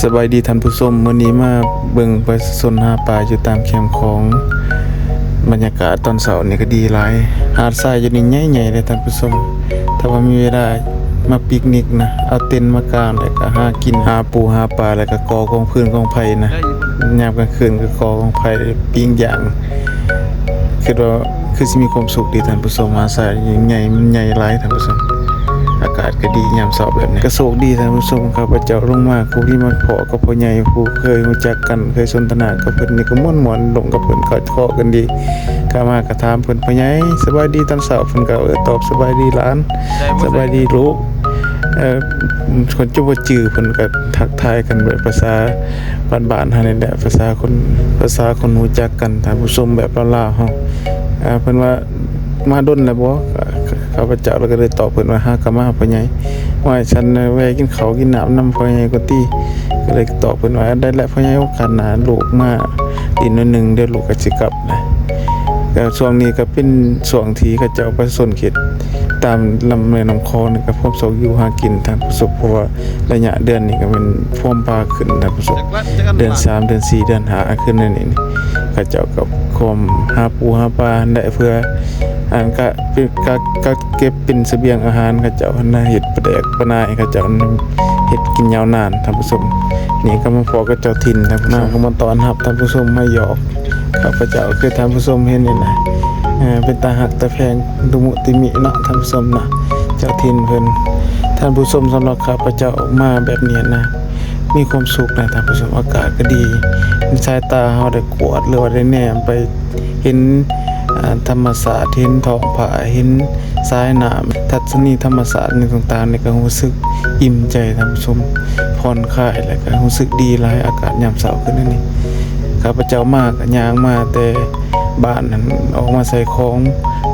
ສະບາຍດີທ່ານຜູ້ຊົມ, ມື້ນີ້ມາເບິ່ງປະຊາຊົນຫາປາຢູ່ຕາມແຄມຂອງ. ບັນຍາກາດຕອນເຊົ້ານີ້ກໍດີຫຼາຍ. ຫາດຊາຍຢູ່ນີ້ໃຫຍ່ໆເດ້ທ່ານຜູ້ຊົມ. ຖ້າວ່າມີເວລາມາປິກນິກນະ, ເອົາເຕັນມາກາງ ແລ້ວກໍຫາກິນ ຫາປູຫາປາ ແລ້ວກໍກໍ່ກອງຟືນກອງໄຟນະ. ຍາມກາງຄືນກໍກໍ່ກອງໄຟ ປີ້ງຢ່າງ. ຄິດວ່າຄືຊິມີຄວາມສຸກດີທ່ານຜູ້ຊົມ. ຫາດຊາຍໃຫຍ່ ມັນໃຫຍ່ຫຼາຍທ່ານຜູ້ຊົມ. ອາກາດກໍດີຍາມເຊົ້າແບບນີ້ ກໍໂຊກດີທ່ານຜູ້ຊົມ. ຂ້າພະເຈົ້າລົງມາ ຄູທີ່ມາພໍ້ກັບພໍ່ໃຫຍ່ ຜູ້ເຄີຍຮູ້ຈັກກັນ ເຄີຍສົນທະນາກັບເພິ່ນນີ້ ກໍມ່ວນໆ ລົມກັບເພິ່ນ ເຂົ້າເຄາະກັນດີ. ຂ້າມາກໍຖາມເພິ່ນ ພໍ່ໃຫຍ່ ສະບາຍດີຕອນເຊົ້າ? ເພິ່ນກໍ ເອີ ຕອບ ສະບາຍດີຫຼານ ສະບາຍດີລູກ. ເອີ ຄົນຈະບໍ່ຈື່ ເພິ່ນກໍທັກທາຍກັນແບບພາສາບ້ານໆເຮົານີ້ແຫຼະ ພາສາຄົນ ພາສາຄົນຮູ້ຈັກກັນທ່ານຜູ້ຊົມ ແບບລາວໆເຮົາ. ເພິ່ນວ່າ ມາດົນແລ້ວບໍ່? ຂ້າພະເຈົ້າລະກະເລີຍຕອບເພິ່ນວ່າ ຫາກະມາພໍ່ໃຫຍ່. ໂອ້ຍ ສັນແວ່ກິນເຂົ້າກິນນ້ຳນຳພໍ່ໃຫຍ່ກ່ອນຕິ. ກະເລີຍຕອບເພິ່ນວ່າ ໄດ້ແລ້ວພໍ່ໃຫຍ່ ໂອກາດໜ້າລູກມາອີກໜ້ອຍໜຶ່ງ ດຽວລູກກະຊິກັບນະ. ກະຊ່ວງນີ້ກະເປັນຊ່ວງທີ່ເຂົາເຈົ້າປະຊາຊົນເຂດຕາມລຳແມ່ນ້ຳຂອງນີ້ກະພວມຊອກຢູ່ຫາກິນທ່ານຜູ້ຊົມ ເພາະວ່າ ໄລຍະເດືອນນີ້ກໍແມ່ນພວມປາຂຶ້ນທ່ານຜູ້ຊົມ. ເດືອນສາມ ເດືອນສີ່ ເດືອນຫ້າ ຂຶ້ນແນວນີ້ ເຂົາເຈົ້າກໍຄວາມຫາປູຫາປາຫັ້ນແຫຼະ ເພື່ອ ອັນ ກະ ກະ ກະເກັບເປັນສະບຽງອາຫານເຂົາເຈົ້າຫັ້ນນະ. ເຮັດປາແດກປານາຍ ເຂົາເຈົ້າເຮັດກິນຍາວນານທ່ານຜູ້ຊົມ. ນີ້ກໍມາພໍ້ກັບເຈົ້າຖິ່ນທ່ານຜູ້ຊົມ ກໍມາຕ້ອນຮັບທ່ານຜູ້ຊົມ ມາຢອກ ຂ້າພະເຈົ້າຄືທ່ານຜູ້ຊົມເຫັນນີ້ນະ. ເອີ ເປັນຕາຮັກຕາແພງ ຕຸມຸຕິມິເນາະທ່ານຜູ້ຊົມເນາະ ເຈົ້າຖິ່ນເພິ່ນ. ທ່ານຜູ້ຊົມ ສຳລັບຂ້າພະເຈົ້າມາແບບນີ້ນະ ມີຄວາມສຸກນະທ່ານຜູ້ຊົມ. ອາກາດກໍດີ ສາຍຕາເຮົາໄດ້ກວດ ຫຼືວ່າໄດ້ແນມໄປເຫັນ ອາ ທຳມະຊາດ ເຫັນທ້ອງຟ້າ ເຫັນສາຍນ້ຳ ທັດສະນີທຳມະຊາດນີ້ຕ່າງໆ ນີ້ກໍຮູ້ສຶກອີ່ມໃຈທ່ານຜູ້ຊົມ ຜ່ອນຄາຍ ແລ້ວກໍຮູ້ສຶກດີຫຼາຍ. ອາກາດຍາມເຊົ້າຄືນນີ້ ຂ້າພະເຈົ້າມາກໍຍ່າງມາແຕ່ ບ້ານນັ້ນ ອອກມາໃສ່ຂອງ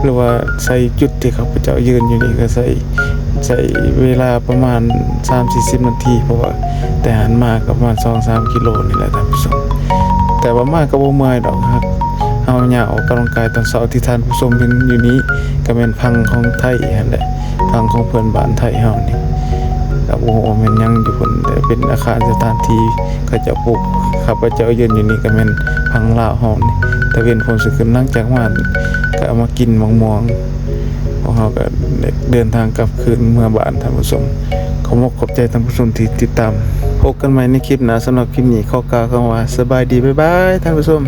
ຫຼືວ່າໃສ່ຈຸດທີ່ຂ້າພະເຈົ້າຢືນຢູ່ນີ້ ກໍໃຊ້ ໃຊ້ເວລາປະມານສາມສີ່ສິບນາທີ ເພາະວ່າແຕ່ຫັ້ນມາກໍປະມານສອງສາມກິໂລນີ້ແຫຼະທ່ານຜູ້ຊົມ. ແຕ່ວ່າມາກໍບໍ່ເມື່ອຍດອກ ຫາກເຮົາຍ່າງອອກກຳລັງກາຍຕອນເຊົ້າ. ທີ່ທ່ານຜູ້ຊົມເຫັນຢູ່ນີ້ ກໍແມ່ນພັງຂອງໄທຫັ້ນແຫຼະ ທາງຂອງເພື່ອນບ້ານໄທເຮົານີ້ ກໍບໍ່ຮູ້ວ່າແມ່ນຫຍັງຢູ່ພຸ້ນ ແຕ່ເປັນອາຄານສະຖານທີ່ເຂົາເຈົ້າປູກ. ຂ້າພະເຈົ້າຢືນຢູ່ນີ້ກໍແມ່ນພັງລາວເຮົານີ້ ຕາເວັນພົ້ນຊິຂຶ້ນ. ຫຼັງຈາກມາກໍເອົາມາກິນໝາກມ່ວງ ພວກເຮົາກໍໄດ້ເດີນທາງກັບຄືນເມືອບ້ານທ່ານຜູ້ຊົມ. ຂໍຂອບໃຈທ່ານຜູ້ຊົມທີ່ຕິດຕາມ. ພົບກັນໃໝ່ໃນຄລິບໜ້າ. ສຳລັບຄລິບນີ້ຂໍກ່າວຄຳວ່າ ສະບາຍດີ ບາຍບາຍ ທ່ານຜູ້ຊົມ.